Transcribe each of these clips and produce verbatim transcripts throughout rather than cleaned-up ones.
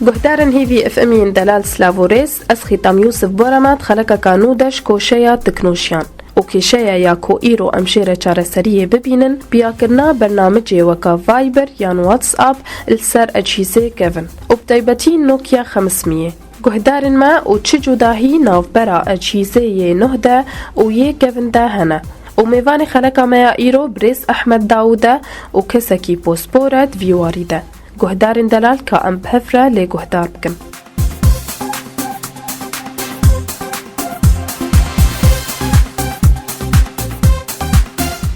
Guhdarên hêvî F M yên delal, silav û rêz, ez Xîtam Yûsif Boremat, xelekeka nû de ji koşeya teknoşiyan û kêşeya ya ku îro em jê re çareseriyê bibînin, piyakirina bernamicê weka Viber yan WhatsApp li ser ecîzê kevin û bi taybetî Nokia xemismiyê. Guhdarên me û çi cudahî navbera ecîzê yê nuh de û yê kevin de hene û mêvanê xeleka me ya îro birêz Ehmed Dawûd e û kesekî pospor e di vî warî de. Guhdarên delal ka em bi hev re lê guhdar bikin.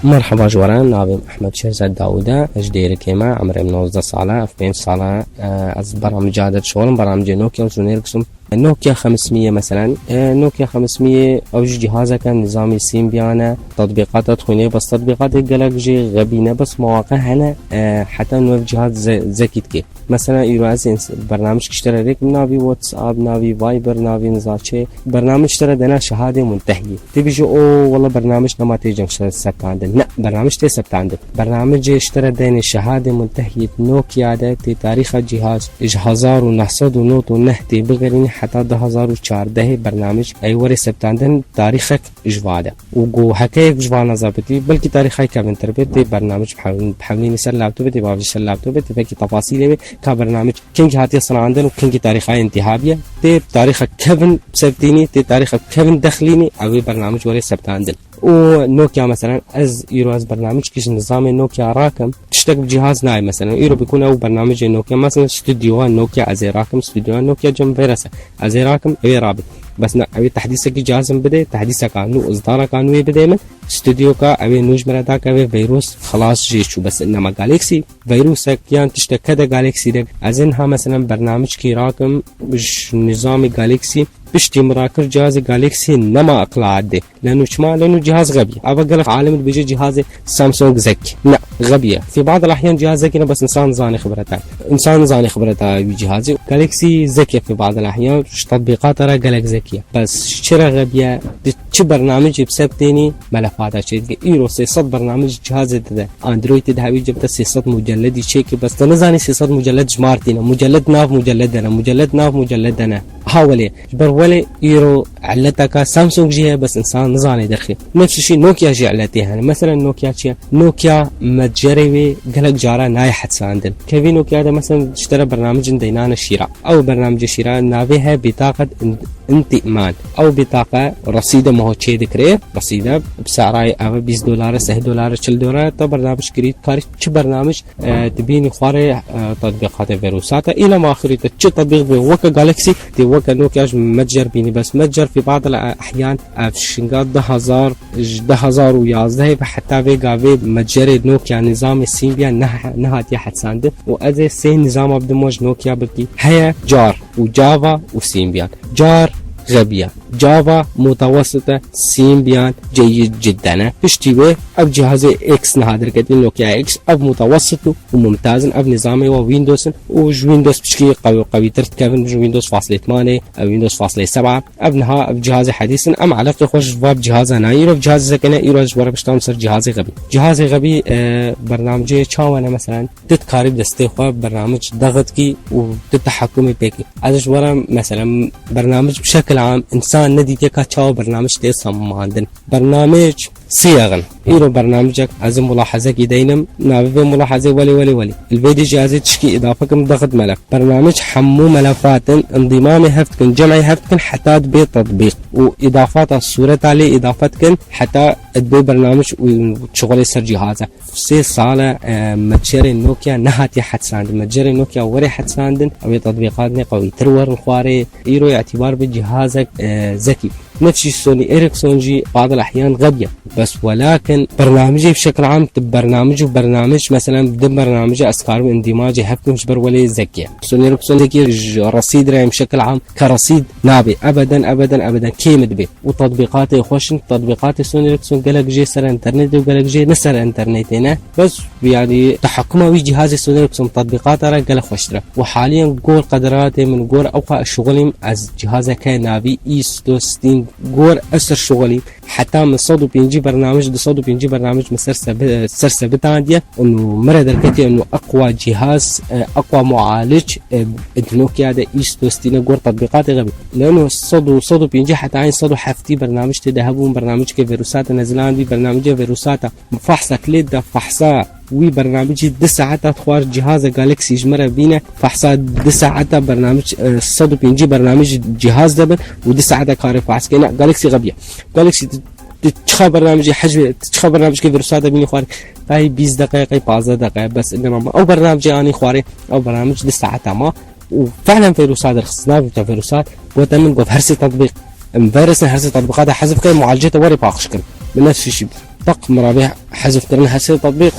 Merheba ji we re, navê min Ehmed Şehzad Dawûd e, ez ji Dêrikê me, emrê min nozdeh sal e, ev pênc sal e, e, ez beramca de dişolim, beramcê Nokia û Sony Ericsson. Nokia xemismiyê, meselen, e, Nokia xemismiyê ew jî cihazeke nizamê Symbian e, tatbîqata dixwîne, bes tatbîqatê gelek jê xebî ne, bes mewaqe hene, e, heta nû ev cihaz ze-, zekî dike. Mesela, îro ez ins-, bernamij kiştere rêk, navî WhatsApp, navî Viber, navî nizaçê, bernamij tere dena şehadê muntehiyê. Tê bîje, o, wala bernamij nema tê cem şe-, septandin. Ne, bernamij tê septandin. Bernamijê ji tere denê şehadê muntehiyê Nokia de tê tarîxa cihaz ji hezar û neh sed û nod û neh tê bigerînî heta du hezar û çardehê bernamij ey were septandin tarîxek ji va de. Û ku heke yek ji vana zabitî, belkî tarîxay kevintir bê, tê bernamij bi hev-, bi hevlînî ser laptopê, tê bavjî ser laptopê, tê vekî tefasîlê bê, ka bernamij kengî hatiye sinandin û kengî tarîxay intîha biye, tê tarîxa kevin septînî, tê tarîxa kevin dexlînî, ew ê bernamij were septandin. Û Nokia, meselen, ez îro ez bernamij kî ji nizamê Nokia rakim, tiştek bi cihaz nayê, meselen, îro bikûne ew bernamijê Nokia, meselen, studioya Nokia ez ê rakim, studioya Nokia cem vêrese, ez ê rakim, ew ê rabê. Bes na, ew ê tehdîsekî cihazim bidê, tehdîseka nû, izdareka nû ê bidê min, studioka ew ê nû ji min re dake, ew ê veyros xelas jê çû. Bes nema Galaxy, veyrosek yan tiştek kede Galaxy de, ez ê niha, meselen, bernamijkî rakim ji nizamê Galaxy, piştî min rakir cihazê Galaxy nema iqlaat dê. Leno çima? Leno cihaz xebî. Ava gelek alim dibêje cihazê Samsung zek. Ne, xebî ye. Fi ba'd el ahyan cihaz zekî ne, bes insan zanê xibreta. Insan zanê xibreta wî cihazê. Galaxy zek ye fi ba'd el ahyan, ji tatbîqata re gelek zekî ye. Bes çi re xebî ye? Di çi bernamijê bi septênî melefata çêdike. Îro sê sed bernamij cihazê te de. Androidê de hewî cem te sê sed mucelledî çêkir, bes te nizanî sê sed mucelled ji mar tîne. Mucelled nav mucelled de ne. Mucelled nav mucelled de ne. Ha welê, ji ber welê îro eleteka Samsung jî heye, bes insan nizane derxê. Nefs şî Nokia jî eletê hene. Mesela Nokia çi ye? Nokia metcerê wê gelek cara nayê hetsandin. Kevî Nokia de mesela ji te re bernamicin deynane şîra. Ew bernamicê şîra navê he bitaqet in-, intîman. Ew bitaqe resîde meho çê dikirê. Resîde bi serayê ev bîst dolare, seh dolare, çil dolare te bernamic kirî, karî çi bernamic e, dibînî xwarê, e, tatbîqatê verûsate. Îlem axirî te çi tatbîq bê weke Galaxy, tê weke Nokia ji metcer bînî. Bes metcer fî ba'd el ehyan ev şinga du hezar, ji du hezar û yazdehê ve heta vê gavê metcerê Nokia nizamê Symbian ne-, nehatiye hetsandin û ez ê sê nizama bidim we ji Nokia bilkî heye, car û Java û Symbian. Car xebiya. Java mutawessit e, Symbian ceyid cidden e. Piştî wê ev cihazê X niha derketî, Nokia X, ev mutawessit û, û mumtaz in, ev nizamê wa Windows in û ji Windows piçkî qew-, qewîtir dikevin, ji Windows faslê tmanê, ev Windows faslê seba. Ev niha ev cihazê hedîs in, em eleqê xwe ji va bi cihaza nayî, îro ev cihazê zekene, îro ez ji we re biştam ser cihazê xebî. Cihazê xebî, e, bernamcê çawa ne, meselen, tu dikarî bi destê xwe bernamic dexit kî û tu tehekumê pê kî. Ez ji we re, mesela, bernamic bi şekil am, insan nedîtiye ka çawa bernamic tê semandin. Bernamic siyexin. Îro bernamicek ez ê mulahezekî deynim, navê vê mulahezê welê, welê, welê. Li vê dî jî ez ê tişkî îdafe kim, dexit melef. Bernamic hemû melefat in, indîmamê hev dikin, cem'ê hev dikin, heta dibê tetbîq. Û îdafata sûreta lê îdafe dikin, heta dibê bernamic û şixulê ser cîhaze. Sê sal e, e, metcerê Nokia nehatiye hetsandin. Metcerê Nokia were hetsandin, ew ê tetbîqatnê qewîtir werin xwarê. Îro îtîbar bi cihazek, e, zekî. Nefşî Sony Ericsson jî ba'd el ehyan xebiye. Bes welakin bernamijê bi şekil am, tu bernamij û bernamij, meselen, bi din bernamijê ez karim îndîmacê hev kim ji ber welê zekî ye. Sony Ericsson zekî ji resîd re em şekil am, ke resîd nabê. Ebeden, ebeden, ebeden kêm dibe. Û tatbîqatê xweş in, tatbîqatê Sony Ericsson gelek jê ser internetê û gelek jê ne ser internetê ne. Bes, yanî, tehekkuma wî cihazê Sony Ericsson tatbîqata re gelek xweştir e. Û haliyen gor qederatê min, gor ew xwe ez şixulîm, ez cihazeke navî East Austin gor ez ser şixulîm. Heta min sed û pêncî bernamij, du sed û pêncî bernamij min ser sebi-, ser sebitandiye. Û min re derketiye û eqwa cihaz, e, eqwa mualic, e, di Nokia de îst dostîne gor tatbîqatê xebî. Leno sed û, sed û pêncî heta hîn sed û heftî bernamij tê de hebûn, bernamijke vîrusata nezilan bî, bernamijê vîrusata fahsa kilêt de fahsa wî bernamijî du saeta dixwar cihaza Galaxy ji me re bîne, fahsa du saeta bernamij, e, sed û pêncî bernamij cihaz de bin û du saeta karê fahs kene. Galaxy xebiye. Galaxy tu, tu çixa bernamijê hecmê, tu çixa bernamijkê vîrusata bînî xwarê. Tay bîst deqe, qey pazdeh deqe, bes ine ma. Ew bernamijê anî xwarê, ew bernamij du saeta ma. û fehlen vîrusat derxist, navê te vîrusat, gote min, got her sê tatbîq, em vîrusên her sê tatbîqata hezf kir, mualcê te werê paqij kirin. Min nefs şî, teq min rabê hezf kirin her sê tatbîq,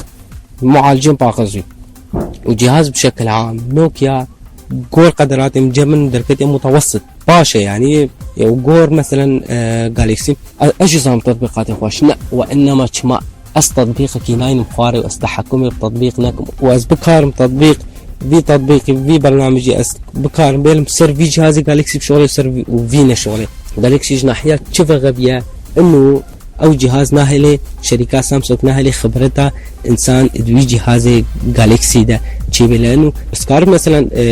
mualcên paqij jî. Û cihaz bi şekil am, Nokia, gor qederatê min cem min derketê mutawessit. Baş e yani, e, û gor meselen, e, Galaxy. E, ez jî zanim tatbîqatê xweş ne, we innema çima ez tatbîqekî naynim xwarê û ez tehekkumê bi tatbîq nekim û ez bikarim tatbîq, vî tatbîqî, vî bernamijî ez bikarim bêlim ser vî cihazê Galaxy bişorê ser vî, û vî neşorê. Galaxy ji nahiya çi ve xebiye, inu ew cihaz nahêlê, şerîka Samsung nahêlê xibreta însan di wî cihazê Galaxy de çêbê. Lê inu ez karim meselen, e,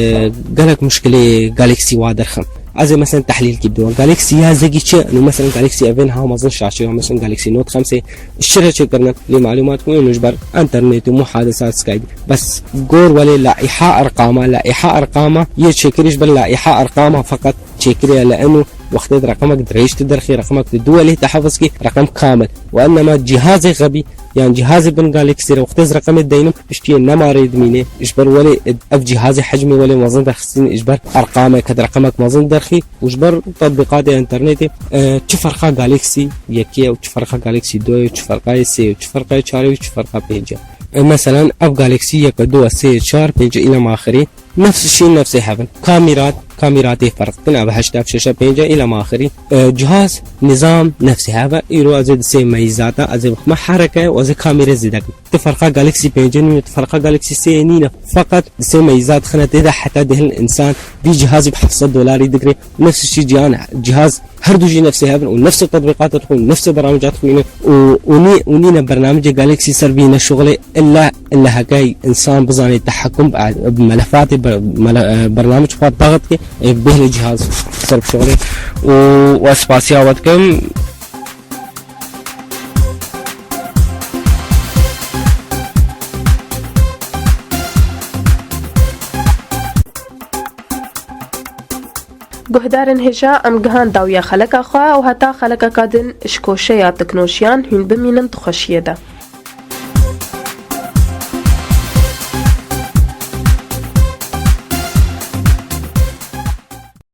gelek muşkilê Galaxy wa derxim. Ez ê mesela tehlîlkî bidim. Galaxy ya zegî çi? Û mesela Galaxy evên ha mezin şaşe ya mesela Galaxy Note xemsê şire çêkirine. Lê malûmat ku û ji ber internet û muhadesat Skype. Bes gor welê laiha erqama, laiha erqama yê çêkirî ji ber laiha erqama feqet çêkiriye. Lê inu wextê di reqemek dirêj tu derxî, reqemek tu du welê te hefz kî, reqem kamil. Û ennema cihazê xebî, yan cihazê bin Galaxy re wextê ez reqemê deynim, piştiyê nema rê dimîne. Ji ber welê ev cihazê hecmê welê mezin derxistîn, ji ber erqameke di reqemek mezin derxî û ji ber tatbîqatê internetê, e, çi ferqa Galaxy yekê ye û çi ferqa Galaxy du ye û çi ferqa ye sê ye û çi ferqa ye çar ye û çi ferqa pênc ye. E, meselen ev Galaxy yek, du, sê, çar, pênc îlem axirî. Nefs şî nefsê hevin. Kamîrat, kamîratê ferq din, ev heşt, ev şeş, pênc îlem axirî. E, cihaz, nizam, nefsê heve. Îro ez ê di sê meyizata, ez ê bixme hereke û ez ê kamîrê zêde kim. Ti ferqa Galaxy pêncê nîne, ti ferqa Galaxy sê nîne. Feqet di sê meyizat xine tê de heta dihil însan vî cihazî bi heft sed dolarî digre. Nefs şî cihan, cihaz her du jî nefsê hevin û nefsê tetbîqatê dixwîn, nefsê bernamecê dixwîne û, û nî, û nîne bernamecê Galaxy ser bîne şuxulê illa, illa heke însan bizane tehekum bi, bi melefatê, bi mele-, e, bernamec xwe daxit ke, e, bêhne cihaz ser bi şuxulê û we spasiya we dikim. Guhdarên hêja, em gihan dawiya xeleka xwe û heta xelekeka din ji koşeya teknolojiyan hûn bimînin di xweşiyê de.